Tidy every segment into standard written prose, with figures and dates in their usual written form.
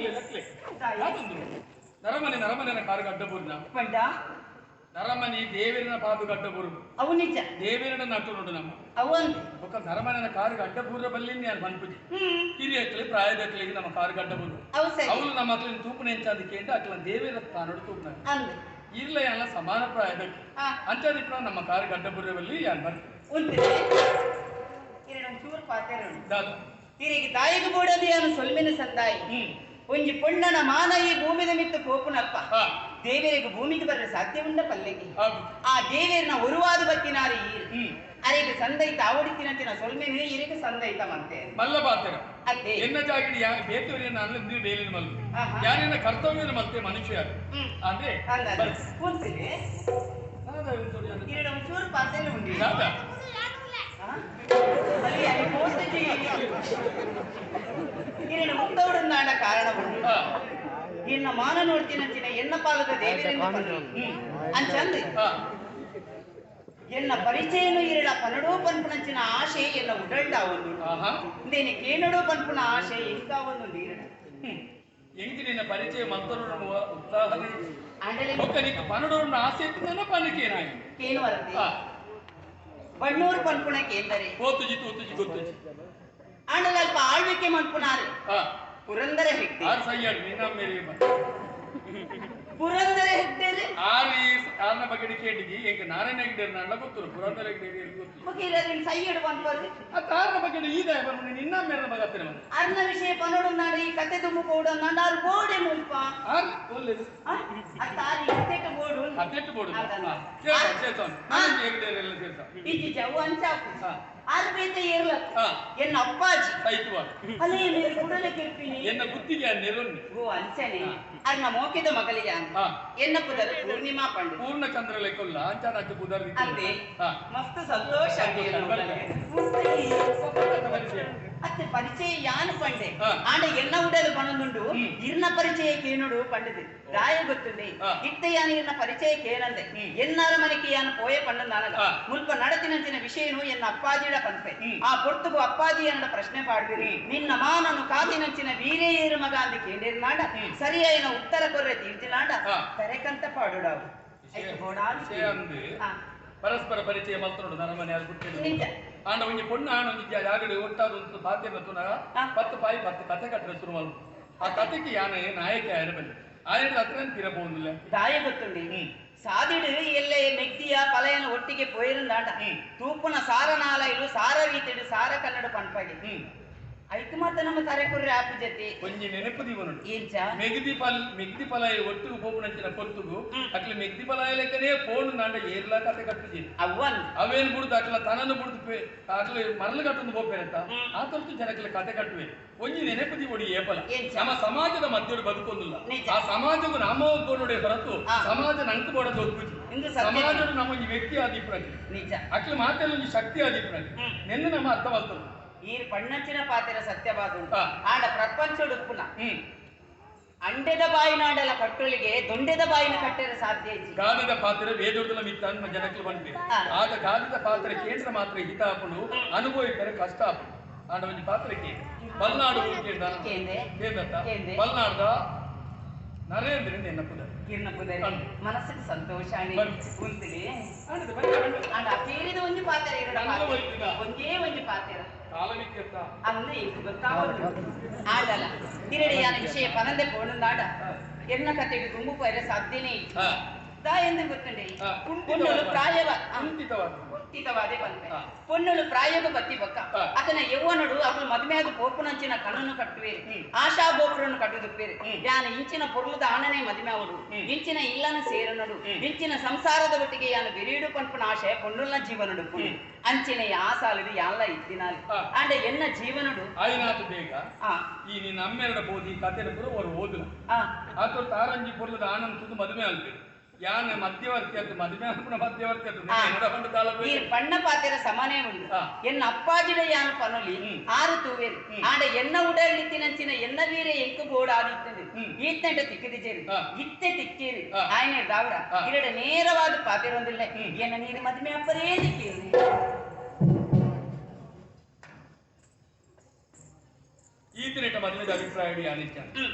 ಲಕ್ಲೆ ಲಕ್ಲೆ ನರಮನೆ ನರಮನೆನ car ಗಡ್ಡಬೂರ್ನ ಪಂಡ ನರಮನಿ ದೇವರಿನ ಪಾದು ಗಡ್ಡಬೂರು ಅವು ನಿಜ ದೇವರಿನ ನಟ್ಟು ನೋಡು ನಮ್ಮ ಅವು ಬೊಕ್ಕ ನರಮನೆನ ಕಾರು ಗಡ್ಡಬೂರ ಬಲ್ಲಿ ನಾನು ಮನ್ಪುಜಿ ಹಿರಿಯಕ್ಲಿ ಪ್ರಾಯದಕ್ಲಿಗೆ ನಮ್ಮ ಕಾರು ಗಡ್ಡಬೂರು ಅವಳು ನಮ್ಮ ಅಕ್ಲಿನ ತೂಪನ ಎಂಚಾದಕ್ಕೆ ಅಂತ ಅಕ್ಲ ದೇವರ ತಾನೋಡು ತೂಪನ ಇರ್ಲ ಎಲ್ಲ ಸಮಾನ ಪ್ರಾಯದಕ್ಕೆ ಅಂಚಾದಿಪ್ಪ ನಮ್ಮ ಕಾರು ಗಡ್ಡಬೂರವಲ್ಲಿ ಯಾನ್ ಬರ್ತೀನಿ ತಿರುಗಿ ತಾಯಿಗೆ ಬೋಡದು ಯಾನು ಸೊಲ್ಮಿನ ಸಂದಾಯಿ ಒಂಜಿ ಪೊಣ್ಣನ ಮಾನ ಈ ಭೂಮಿದ ಮಿತ್ತು ಕೋಪುನಪ್ಪ ದೇವರಿಗೆ ಭೂಮಿಗೆ ಬರ್ರೆ ಸಾಧ್ಯ ಉಂಡ ಪಲ್ಲೆಗೆ ಆ ದೇವೇರ್ನ ಒರುವಾದ ಬತ್ತಿನಾರಿ ಅರೆಗೆ ಸಂದೈತ ಆವಡಿತಿನಂಚಿನ ಸೊಲ್ಮೆನ ಇರಿಗೆ ಸಂದೈತ ಮಂತೆ ಮಲ್ಲ ಪಾತ್ರ ಅದೇ ಎನ್ನ ಜಾಗಿಡಿ ಯಾ ಬೇತವರಿಯ ನಾನು ನೀವು ಬೇಲಿನ ಮಲ್ಲು ಯಾನೇನ ಕರ್ತವ್ಯನ ಮಲ್ತೆ ಮನುಷ್ಯ ಅಂದ್ರೆ ಕೂತಿದೆ ಇರಡ ಒಂಚೂರು ಪಾತ್ರೆ ಉಂಡಿ ಇರಣ ಮುಕ್ತವಡನ್ನಾಡ ಕಾರಣ ಉಂಟು ಎನ್ನ ಮಾನ ನೋಡ್ತೀನಂಚಿನ ಎನ್ನ ಪಾಲದ ದೇವರಿಂದ ಅಂಚಂದು ಎನ್ನ ಪರಿಚಯನು ಇರಳ ಪನಡೋ ಪನ್ಪುನಂಚಿನ ಆಶೆ ಎನ್ನ ಉಡಲ್ಡ ಒಂದು ಇಂದೇನೆ ಕೇನಡೋ ಪನ್ಪುನ ಆಶೆ ಇಂಕ ಒಂದು ನೀರಣ ಎಂಕ್ ನಿನ್ನ ಪರಿಚಯ ಮಂತರು ಉತ್ಸಾಹ ಪನಡೋರು ಆಸೆ ಇತ್ತು ಪನಕೇನಾಯ ಕೇನು ವರತೆ ಬಣ್ಣೂರು ಪನ್ಪುಣ ಕೇಂದರೆ ಓತುಜಿ ತೂತುಜಿ ಗೊತ್ತುಜಿ ಆಂಡಲ ಅಲ್ಪ ಆಳ್ವಿಕೆ ಮನ್ಪುನಾರು ಪುರಂದರ ಹೆಗ್ಡೆ ಆರ್ ಸಯ್ಯಾಡ್ ನಿನ್ನ ಮೇರೆ ಪುರಂದರ ಹೆಗ್ಡೆರೆ ಆರ್ ಆರ್ನ ಬಗ್ಗೆ ಕೇಳಿದಿ ಎಂಕ ನಾರಾಯಣ ಹೆಗ್ಡೆ ನಾನ್ಲ ಗೊತ್ತು ಪುರಂದರ ಹೆಗ್ಡೆ ಗೊತ್ತು ಮುಗಿರದಿನ್ ಸಯ್ಯಡು ಪನ್ಪರು ಅತ್ತ ಆರ್ನ ಬಗ್ಗೆ ಈದ ಬರ್ಮುನಿ ನಿನ್ನ ಮೇರೆ ಬಗ್ಗೆ ಅರ್ನ ವಿಷಯ ಪನೋಡು ನಾಡು ಈ ಕತೆ ದುಮ್ಮು ಪೋಡು ನಾಡು ಆರು ಬೋಡೆ ಮುಲ್ಪ ಆರ್ ಒಲ್ಲೆದು ಅತ್ತ ಆರ್ ಇತ್ತೆಟ ಬೋಡು ಅತ್ತೆಟ್ಟು ಬೋಡು ಸೇರ್ತಾ ಸೇರ್ತಾ ನಾನು ಹೆಗ್ಡೆ ಎಲ್ಲ ಸೇರ್ತಾ ಇಜ್ಜಿ ಅವು ಅಂಚಾಪು ಆರು ಬೇತೆ ಏರ್ಲ ಎನ್ನ ಅಪ್ಪಾಜಿ ಸೈತುವ ಅಲ್ಲೇ ನೀರು ಕೂಡಲೇ ಕೇಳ್ತೀನಿ ಎನ್ನ ಬುದ್ಧಿಗೆ ನೆರೊನ್ನಿ ಓ ಅಂಚನೆ ಅರ್ನ ಮೋಕೆದ ಮಗಲಿಯ ಎನ್ನ ಪುದರ್ ಪೂರ್ಣಿಮಾ ಪಂಡು ಪೂರ್ಣಚಂದ್ರ ಲೆಕ್ಕೊಲ್ಲ ಅಂಚಾನ ಅಚ್ಚ ಪುದರ್ ಅಂದೆ ಮಸ್ತ್ ಸಂತೋಷ ಅತ್ತೆ ಪರಿಚಯ ಯಾನು ಪಂಡೆ ಆಂಡ ಎನ್ನ ಉಡಲು ಪಣಂದುಂಡು ಇರ್ನ ಪರಿಚಯ ಕೇನುಡು ಪಂಡದು ರಾಯ ಗೊತ್ತುಂಡೆ ಇತ್ತ ಯಾನು ಇರ್ನ ಪರಿಚಯ ಕೇನಂದೆ ಎನ್ನಾರ ಮನೆಗೆ ಯಾನು ಪೋಯೆ ಪಂಡಂದಾನಗ ಮುಲ್ಪ ನಡತಿನಂಚಿನ ವಿಷಯನು ಎನ್ನ ಅಪ್ಪಾಜಿಡ ಪನ್ಪೆ ಆ ಪೊರ್ತುಗು ಅಪ್ಪಾಜಿ ಅನ್ನಡ ಪ್ರಶ್ನೆ ಪಾಡ್ದಿರಿ ನಿನ್ನ ಮಾನನು ಕಾತಿನಂಚಿನ ವೀರೇ ಏರು ಮಗ ಅಂದ ಕೇಳಿರ್ನಾಡ ಸರಿಯಾಯಿನ ಉತ್ತರ ಕೊರ್ರೆ ತೀರ್ಜಿನಾಡ ತರೆಕಂತ ಪಾಡುಡಾವು ಪರಸ್ಪರ ಪರಿಚಯ ಮಲ್ತನೋಡು ನರಮನೆ ಅಲ್ಲಿ ಬಿಟ್ಟಿದ್ದು ಆಂಡ ಒಂಜಿ ಪೊಣ್ಣು ಆಣ ಒಂಜಿ ಜಾಗಡೆ ಒಟ್ಟಾದ ಒಂದು ಪಾತ್ರೆ ತುನಾಗ 10 ಪಾಯಿ 10 ಕತೆ ಕಟ್ಟರೆ ಶುರು ಮಲ್ಪು ಆ ಕತೆಗೆ ಯಾನ ನಾಯಕಿ ಆಯರ ಬಲ್ಲಿ ಆಯರ ಹತ್ರ ತಿರಬಹುದಿಲ್ಲ ದಾಯ ಗೊತ್ತುಂಡಿ ಸಾದಿಡು ಎಲ್ಲೆ ಮೆಗ್ದಿಯ ಪಲಯನ ಒಟ್ಟಿಗೆ ಪೋಯಿರುಂದಾಂಡ ತೂಪುನ ಸಾರ ನಾಲೈಲು ಸಾರ ರೀತಿಡು ಸಾರ ಕನ್ನಡ ಪನ್ಪಾಗಿ ಐಕು ಮಾತ ನಮ್ಮ ತರೆಕುರ್ರೆ ಆಪು ಜೊತೆ ಒಂಜಿ ನೆನಪು ದೀವನುಂಡು ಏಂಚ ಮೆಗ್ದಿ ಪಲ್ ಮೆಗ್ದಿ ಪಲಾಯ ಒಟ್ಟುಗು ಪೋಪುನಂಚಿನ ಪೊರ್ತುಗು ಅಕ್ಲೆ ಮೆಗ್ದಿ ಪಲಾಯ ಲೆಕ್ಕನೇ ಪೋಣು ನಾಂಡ ಏರ್ಲಾ ಕತೆ ಕಟ್ಟುಜಿ ಅವ್ವನ್ ಅವೇನು ಬುಡ್ದು ಅಕ್ಲ ತನನು ಬುಡ್ದು ಅಕ್ಲೆ ಮರಳು ಕಟ್ಟೊಂದು ಪೋಪೇರಂತ ಆ ತರತು ಜನಕ್ಲೆ ಕತೆ ಕಟ್ಟುವೆ ಒಂಜಿ ನೆನಪು ದೀವೊಡಿ ಏಪಲ ನಮ್ಮ ಸಮಾಜದ ಮಧ್ಯಡು ಬದುಕೊಂದಿಲ್ಲ ಆ ಸಮಾಜದ ನಾಮ ಒಬ್ಬನುಡೆ ಹೊರತು ಸಮಾಜ ನಂಕು ಬೋಡದು ಒಪ್ಪುಜಿ ಸಮಾಜದ ನಮ್ಮ ಒಂಜಿ ವ್ಯಕ್ತಿ ಆದಿಪ್ರಾಗಿ ನಿಜ ಅಕ್ಲೆ ಮಾತೆಲ್ಲ ಒಂಜಿ ಶಕ್ತಿ ಆದಿಪ್ರಾಗಿ ನೆನ್ನೆ ನಮ್ಮ ಅರ್ಥವಾಗ್ತದೆ ಈ ಪಣ್ಣಂಚಿನ ಪಾತ್ರ ಸತ್ಯವಾದ ಆಂಡ ಪ್ರಪಂಚಡುಪ್ಪುನ ಅಂಡೆದ ಬಾಯಿನಾಡಲ ಕಟ್ಟೊಲಿಗೆ ದೊಂಡೆದ ಬಾಯಿನ ಕಟ್ಟೆರ ಸಾಧ್ಯ ಇಜ್ಜಿ ಗಾದದ ಪಾತ್ರ ವೇದೊಡ್ದಲ ಮಿತ್ತ ಜನಕ್ಲು ಬಂದ್ವಿ ಆಗ ಗಾದದ ಪಾತ್ರ ಕೇಂದ್ರ ಮಾತ್ರ ಹಿತ ಆಪುಂಡು ಅನುಭವಿಕರೆ ಕಷ್ಟ ಆಪುಂಡು ಆಂಡ ಒಂಜಿ ಪಾತ್ರಕ್ಕೆ ಬಲ್ನಾಡು ಕೇಂದ್ರ ಬಲ್ನಾಡ್ದ ನರೇಂದ್ರ ಎನ್ನ ಪುದರ್ ಕಿರ್ನ ಪುದರ್ ಮನಸ್ಸಿಗೆ ಸಂತೋಷ ಉಂತಿಲಿ ಆಂಡ ಕೇರಿದ ಒಂಜಿ ಪಾತ್ರ ಒಂಜೇ ಒಂಜಿ ಪಾತ್ರ ಅಂದು ಗೊತ್ತಾವದು ಆಡಲ್ಲ ಹಿರಡಿಯಾನ ವಿಷಯ ಪನಂದೆ ಪೋಣಂದಾಡ ಎನ್ನ ಕತೆಗೆ ಗುಂಬು ಪೈರ ಸಾಧ್ಯನೇ ಇಲ್ಲ ತಾ ಎಂದು ಗೊತ್ತುಂಡೆ ಪೊನ್ನುಳು ಪ್ರಾಯವ ಕುಂಠಿತವಾದೆ ಬಂತೆ ಪೊನ್ನುಳು ಪ್ರಾಯವ ಬತ್ತಿ ಬೊಕ್ಕ ಆತನ ಯೌವನಡು ಅವಳು ಮದುವೆಯಾದ ಪೋಪುನಂಚಿನ ಕಣ್ಣನ್ನು ಕಟ್ಟುವೇರಿ ಆಶಾ ಗೋಪುರನ್ನು ಕಟ್ಟುದುಪ್ಪೇರಿ ಯಾನ ಇಂಚಿನ ಪೊರ್ಲುದ ಆಣನೆ ಮದುವೆ ಅವಳು ಇಂಚಿನ ಇಲ್ಲನ ಸೇರನಡು ಇಂಚಿನ ಸಂಸಾರದ ಒಟ್ಟಿಗೆ ಯಾನ ಬೆರೀಡು ಪನ್ಪುನ ಆಶೆ ಪೊನ್ನುಳ್ಳ ಜೀವನಡು ಅಂಚಿನ ಆಸಾಲಿಡು ಯಾನ್ಲ ಇದ್ದಿನಾಲಿ ಆಂಡ ಎನ್ನ ಜೀವನಡು ಆಯ್ನಾತು ಬೇಗ ಈ ನಿನ್ನ ಅಮ್ಮೆರಡ ಬೋಧಿ ಕತೆನ ಪೂರ ಅವರು ಓದುಲ ಆತ ತಾರಂಜಿ ಪೊರ್ಲದ ಆನಂದ ತುದು ಮದುವೆ ಆಗ್ಬೇಕು ಯಾನ ಮಧ್ಯವರ್ತಿ ಅದು ಮದುವೆ ಅನ್ಪುನ ಮಧ್ಯವರ್ತಿ ಅದು ಈ ಪಣ್ಣ ಪಾತೆರ ಸಮಾನೇ ಉಂಡು ಎನ್ನ ಅಪ್ಪಾಜಿಡ ಯಾನ ಪನೊಲಿ ಆರು ತೂವೇರು ಆಂಡ ಎನ್ನ ಉಡಲಿತ್ತಿನಂಚಿನ ಎನ್ನ ವೀರ ಎಂಕು ಬೋಡ ಆದಿತ್ತದು ಈತ್ತಂಟ ತಿಕ್ಕಿದಿಜೇರು ಇತ್ತೆ ತಿಕ್ಕೇರು ಆಯ್ನೆ ದಾವ್ರ ಇರಡ ನೇರವಾದ ಪಾತೆರೊಂದಿಲ್ಲ ಎನ್ನ ನೀರು ಮದುವೆ ಅಪ್ಪರೇ ತಿಕ್ಕೇರು ಈತನೇಟ ಮದುವೆದ ಅಭಿಪ್ರಾಯ ಅನಿತ್ಯ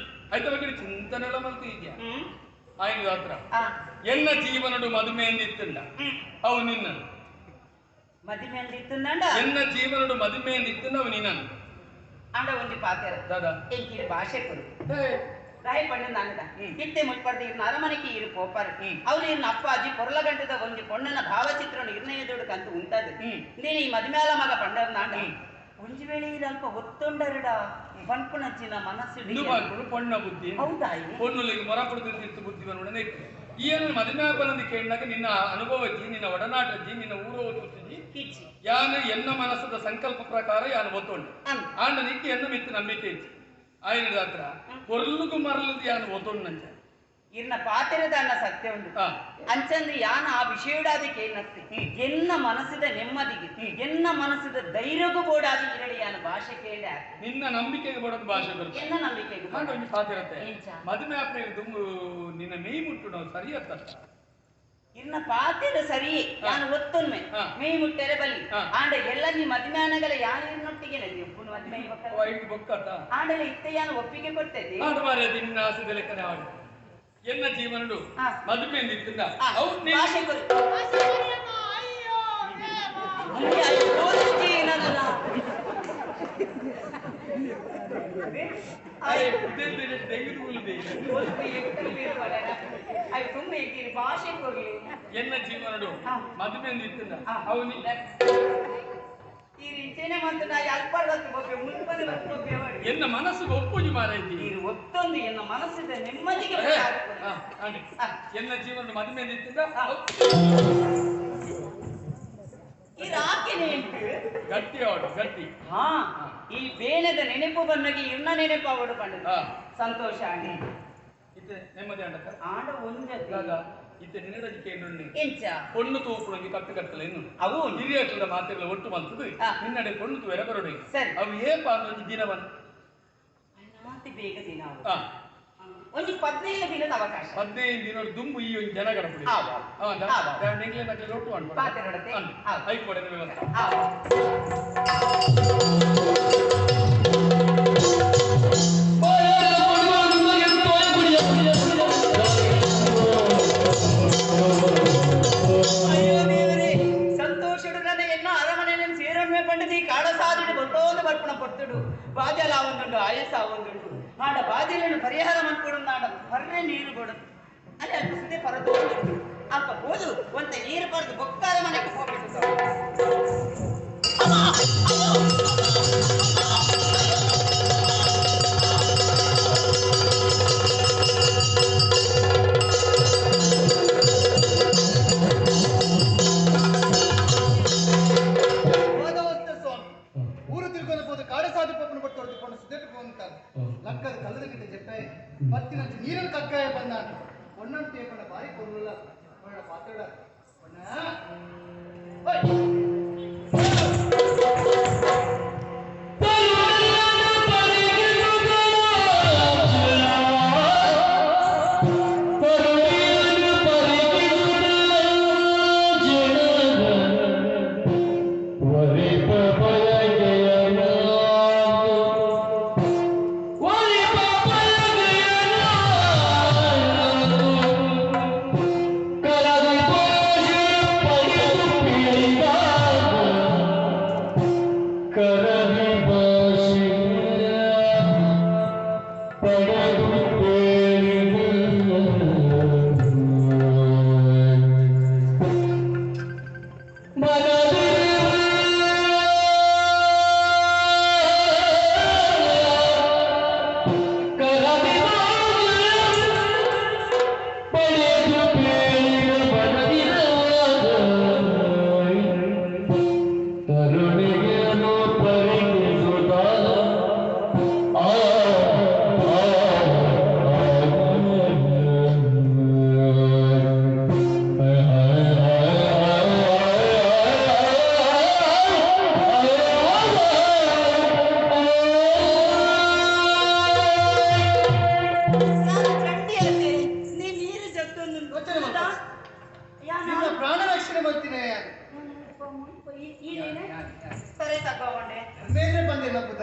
ಐತ ಬಗ್ಗೆ ಚಿಂತನೆಲ್ಲ ಮಲ್ತು ಇದೆಯಾ ಆಯ್ತು ಹತ್ರ ಎನ್ನ ಜೀವನಡು ಮದುಮೆಯಂದಿತ್ತಂಡ ಅವು ನಿನ್ನ ಮದುಮೆಯಂದಿತ್ತಂಡ ಎನ್ನ ಜೀವನಡು ಮದುಮೆಯಂದಿತ್ತಂಡ ಅವು ನಿನ್ನ ಅಂಡ ಒಂಜಿ ಪಾತೆರ ದಾದಾ ಎಂಕಿರು ಭಾಷೆ ಕೊಡು ರಾಯ ಪಂಡ ನಾನದ ಇತ್ತೆ ಮುಟ್ಪಡ್ದು ಇರ್ನ ಅರಮನೆಗೆ ಇರು ಪೋಪಾರು ಅವ್ರು ಇರ್ನ ಅಪ್ಪಾಜಿ ಪೊರ್ಲಗಂಟದ ಒಂಜಿ ಪೊಣ್ಣನ ಭಾವಚಿತ್ರನು ಇರ್ನಯದೋಡು ಕಂತು ಉಂಟದು ನೀನು ಈ ಮದುಮೆಯಾಲ ಮಗ ಪಂಡರ್ ನಾಂಡ ಒಂಜಿ ವೇಳೆ ಇರ ಅಲ್ಪ ಒತ್ತೊಂಡರಡ ಪನ್ಪುನಂಚಿನ ಮನಸ್ಸು ಪೊಣ್ಣ ಬುದ್ಧಿ ಹೌದಾ ಪೊಣ್ಣುಲಿಗೆ ಮೊರಪುಡದ ತಿರ್ತು ಬುದ್ಧಿ ಬನ್ನುಡನೆ ಈಯನ ಮದುವೆ ಕೇಳಿದಾಗ ನಿನ್ನ ಅನುಭವಜ್ಜಿ ನಿನ್ನ ಒಡನಾಟಜ್ಜಿ ನಿನ್ನ ಊರು ತುತ್ತಿಜಿ ಯಾನು ಎನ್ನ ಮನಸ್ಸದ ಸಂಕಲ್ಪ ಪ್ರಕಾರ ಯಾನು ಒತ್ತೊಂಡು ಆಂಡ ನಿಕ್ಕೆ ಎನ್ನ ಮಿತ್ತು ನಂಬಿಕೆ ಇಜ್ಜಿ ಆಯ್ನ ಹತ್ರ ಪೊರ್ಲುಗು ಮರಲದು ಯಾನು ಒತ್ತೊಂಡು ನಂಚ ಇರ್ನ ಪಾತಿರದ ಅನ್ನ ಸತ್ಯ ಉಂಡು ಅಂಚಂದ್ರೆ ಯಾನ ಆ ವಿಷಯಡಾದಕ್ಕೆ ಏನತ್ತೆ ಎನ್ನ ಮನಸ್ಸಿದ ನೆಮ್ಮದಿಗೆ ಎನ್ನ ಮನಸ್ಸಿದ ಧೈರ್ಯಗೂ ಬೋಡಾದ ಇರಡಿ ಯಾನ ಭಾಷೆ ಕೇಳ ನಿನ್ನ ನಂಬಿಕೆಗೆ ಬೋಡೋದು ಭಾಷೆ ಬರುತ್ತೆ ಎನ್ನ ನಂಬಿಕೆಗೆ ಒಂದು ಪಾತಿರತ್ತೆ ಮದುವೆ ಆಪ್ನೆ ದುಂಬು ನಿನ್ನ ಮೇಯ್ ಮುಟ್ಟು ನಾವು ಸರಿ ಅತ್ತ ಇನ್ನ ಪಾತಿರ ಸರಿ ಯಾನು ಒತ್ತೊನ್ಮೆ ಮೇಯ್ ಮುಟ್ಟರೆ ಬಲಿ ಆಂಡ ಎಲ್ಲ ನೀ ಮದುವೆ ಆನಗಲ ಯಾನು ಇನ್ನೊಟ್ಟಿಗೆ ಒಪ್ಪುನು ಮದುವೆ ಆಂಡಲ ಇತ್ತೆ ಯಾನು ಒಪ್ಪಿಗೆ ಕೊಡ್ತೇನೆ ನಿನ್ನ ಆಸೆ ಲೆಕ್ಕನೆ ಆಡು ಎನ್ನ ಜೀವನಡು ಮದುವೆ ಎನ್ನ ಜೀವನಡು ಮದುವೆ ಅವನಿ ಎನ್ನ ಮನಸ್ಸಿಗೆ ಒಪ್ಪುಜಿ ಮಾರೈತಿ ಒತ್ತೊಂದು ಎನ್ನ ಮನಸ್ಸಿದ ನೆಮ್ಮದಿಗೆ ಎನ್ನ ಜೀವನ ಮದುವೆ ಗಟ್ಟಿ ಅವಳು ಗಟ್ಟಿ ಹಾ ಈ ಬೇನದ ನೆನಪು ಬನ್ನಗೆ ಇರ್ನ ನೆನಪು ಅವಳು ಪಂಡ ಸಂತೋಷ ಇತ್ತೆ ನೆಮ್ಮದಿ ಅಂಡಕ್ಕ ಆಂಡ ಒಂಜತಿ ಇತ್ತೆ ನಿನ್ನಡಜಿ ಕೇಂದ್ರ ಎಂಚ ಪೊಣ್ಣು ತೂಪುಣಂಗೆ ಕಟ್ಟು ಕಟ್ಟಲೆ ಇನ್ನು ಅವು ಹಿರಿಯಟ್ಲದ ಮಾತೆಲ್ಲ ಒಟ್ಟು ಮಲ್ತದು ನಿನ್ನಡೆ ಪೊಣ್ಣು ತೂವೆರ ಬರೋಡು ಸರಿ ಅವು ಏಪ ಒಂಜಿ ದಿನ ಬಂದು ಮಾತಿ ಬೇಗ ದಿನ ಒಂಜಿ 15 ದಿನದ ಅವಕಾಶ 15 ದಿನ ದುಂಬು ಈ ಒಂದು ಜನ ಗಡಪಡಿ ಒಟ್ಟು ಹೈಕೋರ್ಟ್ ವ್ಯವಸ್ಥೆ. ಅಯ್ಯೋ ದೇವರೇ, ಸಂತೋಷಡು ನನ್ನ ಎನ್ನ ಅರಮನೆಯನ್ನು ಸೇರೊಮ್ಮೆ ಪಂಡದಿ ಕಾಡ ಸಾಧಿಡು ಗೊತ್ತೋದು ಬರ್ಪಣ ಪೊತ್ತುಡು ಬಾಜಲ ಒಂದುಂಡು ಆಯಸ ಒಂದುಂಡು ಆಡ ಬಾಜಲನ್ನು ಪರಿಹಾರ ಮನ್ಕೊಡು ನಾಡ ಹೊರ್ರೆ ನೀರು ಕೊಡು ಅಲ್ಲಿ ಅಲ್ಪ ಸುದ್ದಿ ಪರತೋದು ಅಲ್ಪ ಹೋದು ಒಂತ ನೀರು ಪಡೆದು ಬೊಕ್ಕಾರ ಮನೆಗೆ ಹೋಗ್ಬೇಕು. ಊರು ತಿಳ್ಕೊಂಡು ಹೋದ ಕಾಡ ಸಾಧು ಪಪ್ಪನ ಕೊಟ್ಟು ತೊಳೆದುಕೊಂಡು ಸುದ್ದಕ್ಕೆ ಹೋಗ್ತಾನೆ ಲಕ್ಕದ ಕಲ್ಲದ ಗಿಟ್ಟ ಜೆಪ್ಪಾಯಿ ಪತ್ತಿನ ನೀರನ್ನು ಕಕ್ಕಾಯ ಬಂದಾನ ಒಣ್ಣನ್ನು ತೇಕೊಂಡ ಬಾರಿ ಕೊರಲ್ಲ ಪಾತ್ರ ಒಣ್ಣ Bye.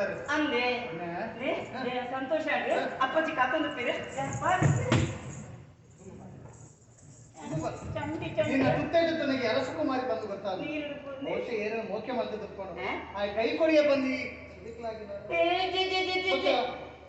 ಪಂಡರು. ಅಂದೆ. ಸಂತೋಷ ಆಗ ಅಪ್ಪಾಜಿ ಕಾತೊಂದು ಪೇರು. ಚಂಡಿ ಚಂಡಿ. ನಿನ್ನ ತುತ್ತೈದು ತನಗೆ ಅರಸುಕುಮಾರಿ ಬಂದು ಗೊತ್ತಾದ. ನೀರು ಹಿಡ್ಕೊಂಡು. ಬಹುಶಃ ಏನೋ ಮೋಕೆ ಮಲ್ತು ತುಪ್ಕೊಂಡು ಹಾ? ಆ ಕೈ ಕೊಡಿಯ ಬಂದು ಸಿಕ್ಲಾಗಿಲ್ಲ. ಏ J J J J J.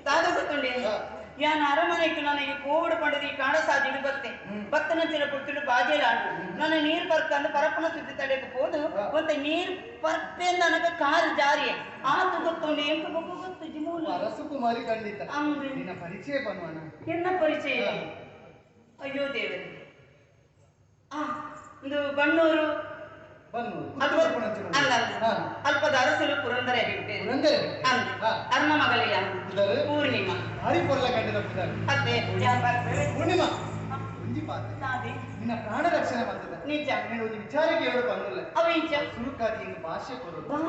ದಾದ ಗೊತ್ತುಂಡೆ? ಹಾ. ಯಾನ್ ಅರಮನೆಗೆ ನನಗೆ ಕೋವಿಡ್ ಪಡೆದು ಈ ಕಾಣ ಸಾಜಿಡು ಬತ್ತೆ ಬತ್ತನ ಚಿರ ಕೊಡ್ತಿಡು ಬಾಜೇಲ ಆಡು ನನ್ನ ನೀರು ಪರ್ಕಂದು ಪರಪ್ಪನ ಸುದ್ದಿ ತಡೆಯಕ್ಕೆ ಹೋದು. ಹಾ. ಮತ್ತೆ ನೀರು ಪರ್ಪೆ ನನಗೆ ಕಾರು ಜಾರಿ ಆತು ಗೊತ್ತುಂಡು ಎಂತ ಗೊತ್ತು ಗೊತ್ತು ಜಿಮೂಲ. ಅರಸುಕುಮಾರಿ ಖಂಡಿತ. ಅಂದು. ನಿನ್ನ ಪರಿಚಯ ಪನ್ವನ. ಎನ್ನ ಪರಿಚಯ? ಹಾ. ಅಯ್ಯೋ ದೇವರೇ, ಆ ಒಂದು ಬಣ್ಣೂರು. ಬನ್ನು. ಅದು ಅಲ್ಲ ಅಲ್ಲ, ಅಲ್ಪದ ಅರಸರು ಪುರಂದರ ಬಿಟ್ಟೆ. ಪುರಂದರ. ಅಂದು. ಹಾ. ಅರ್ಣ ಮಗಲಿಯ. ಪುದರ್? ಪೂರ್ಣಿಮಾ. ಭಾರಿ ಪೊರ್ಲ ಕಂಡಿದ ಪುದರ್. ಅದೇ. ಪೂರ್ಣಿಮಾ, ಒಂಜಿ ಪಾತ್ರ. ನಾದಿ. ನಿನ್ನ ಪ್ರಾಣ ರಕ್ಷಣೆ ಮಾಡ್ತದೆ. ನಿಜ. ನೀನು ಒಂದು ವಿಚಾರಕ್ಕೆ ಹೇಳು ಬಂದಿಲ್ಲ. ಅವ ಇಂಚ. ಸುರುಕಾತಿ ಹಿಂಗ್ ಭಾಷೆ ಕೊಡು. ಬಾ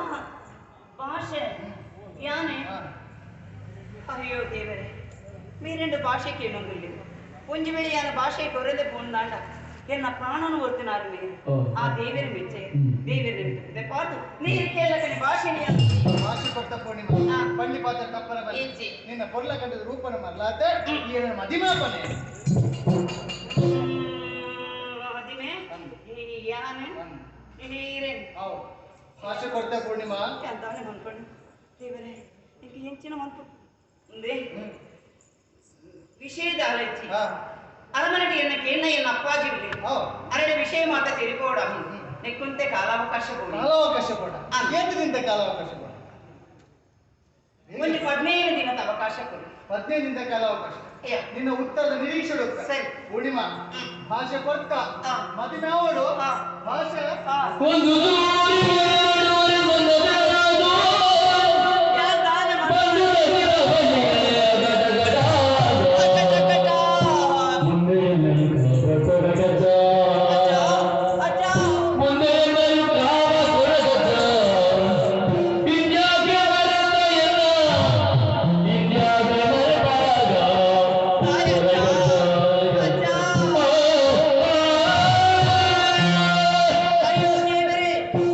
ಭಾಷೆ ಯಾನೆ? ಹಾ. ಅಯ್ಯೋ ದೇವರೇ, ಮೀರೆಂಡು ಭಾಷೆ ಕೇಳೊಂದಿಲ್ಲ. ಒಂಜಿ ವೇಳೆ ಯಾನ ಭಾಷೆ ಕೊರೆದೆ ಪೋಂದಾಂಡ ಎನ್ನ ಪ್ರಾಣನು ಒರ್ತಿನಾರು ಮೀರು. ಆ ದೇವರ ಮೆಚ್ಚೆ ದೇವರ ನಿಮಿತ್ತ ಪಾತು ನೀರು ಕೇಳಕನೆ ಭಾಷೆ. ಭಾಷೆ ಕೊಟ್ಟ ಪೂರ್ಣಿಮಾ. ಹಾ. ಪಂಡಿ ಪಾತ್ರ ತಪ್ಪನ ಬಲ್ಲಿ. ಇಜ್ಜಿ. ನಿನ್ನ ಪೊರ್ಲ ಕಂಡದ ರೂಪನ ಮರ್ಲಾತೆ ಏನ ಮದಿಮಾಪನೆ. ಅದಿಮೆ ಯಾನೆ ಹೀರೇನು? ಹೌದು, ಭಾಷೆ ಕೊಡ್ತ ಪೂರ್ಣಿಮಾ. ಅಂತಾನೆ ಮನ್ಕೊಂಡು ದೇವರೇ ಇಂಕ ಎಂಚಿನ ಮನ್ಪು ಮುಂದೆ ವಿಷಯದ ಆಲೋಚಿ. ಹಾ. ಅರಮನೆಗೆ ಎನ್ನ ಕೇನ ಎನ್ನ ಅಪ್ಪಾಜಿ ಉಳ್ಳಿ. ಹೌದು. ಅರಳೆ ವಿಷಯ ಮಾತ ತಿರುಗೋಡ ನೆಕ್ಕುಂತೆ ಕಾಲಾವಕಾಶ ಬೋಡಿ. ಕಾಲಾವಕಾಶ ಕೊಡ. ಹಾ. ಏತು ನಿಂತ ಕಾಲಾವಕಾಶ ಕೊಡ? ಒಂದು 15 ದಿನದ ಅವಕಾಶ ಕೊಡು. 15 ದಿನದ ಕಾಲಾವಕಾಶ. ಅಯ್ಯ. ನಿನ್ನ ಉತ್ತರದ ನಿರೀಕ್ಷೆ ಉಡುತ್ತ. ಸರಿ. ಪೂರ್ಣಿಮಾ, ಭಾಷೆ ಕೊಡ್ತ. ಹಾ. ಮದಿಮಾವಡು. ಹಾ. ಭಾಷೆ. ಹಾ. ಒಂದು ಯಾ ದಾನ ಮಾಡು. ಅಚ್ಚ ಅಚ್ಚ ಅಚ್ಚ. ಅಚ್ಚ. ಅಯ್ಯೋ ದೇವರೇ,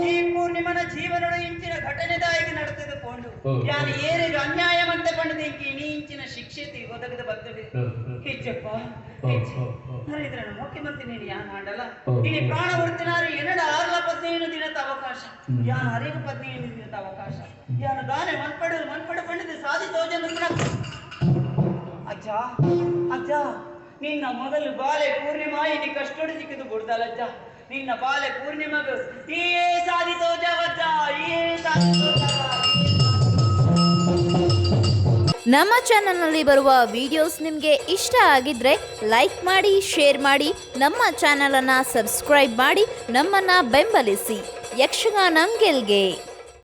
ಈ ಪೂರ್ಣಿಮನ ಜೀವನದ ಇಂಚಿನ ಘಟನೆದಾಗಿ ನಡೆತದ ಪೋಂಡು. ಯಾನು ಏರಿಗ ಅನ್ಯಾಯವಂತೆ ಪಂಡದಿಂಕಿ ನೀ ಇಂಚಿನ ಶಿಕ್ಷೆ ಒದಗದ ಬರ್ತದೆ ಹೆಚ್ಚಪ್ಪ. ನರೇಂದ್ರನ ಮುಖ್ಯಮಂತ್ರಿ ನೀನು ಯಾನ್ ಮಾಡಲ್ಲ ಇಲ್ಲಿ ಪ್ರಾಣ ಹೊಡ್ತಿನಾರು ಎನ್ನಡ ಆರ್ಲ 15 ದಿನದ ಅವಕಾಶ ಯಾನ್ ಅರೇಗ 15 ದಿನದ ಅವಕಾಶ ಯಾನು ದಾನೆ ಮನ್ಪಡು ಮನ್ಪಡು ಪಂಡದ ಸಾಧಿ ತೋಜನ. ಅಜ್ಜ ಅಜ್ಜ, ನಿನ್ನ ಮೊದಲು ಬಾಲೆ ಪೂರ್ಣಿಮಾ ಇನಿ ಕಷ್ಟೋಡು ಸಿಕ್ಕಿದು ಬುಡ್ದಲಜ್ಜ. ನಿನ್ನ ಬಾಲೆ ಪೂರ್ಣಿಮಗು ಈ ಸಾಧಿ ತೋಜವಜ್ಜ, ಈ ಸಾಧಿ ತೋಜವ. ನಮ್ಮ ಚಾನಲ್ನಲ್ಲಿ ಬರುವ ವಿಡಿಯೋಸ್ ನಿಮಗೆ ಇಷ್ಟ ಆಗಿದ್ರೆ ಲೈಕ್ ಮಾಡಿ, ಶೇರ್ ಮಾಡಿ, ನಮ್ಮ ಚಾನಲನ್ನು ಸಬ್ಸ್ಕ್ರೈಬ್ ಮಾಡಿ, ನಮ್ಮನ್ನು ಬೆಂಬಲಿಸಿ. ಯಕ್ಷಗಾನ ಗೆಲ್ಗೆ.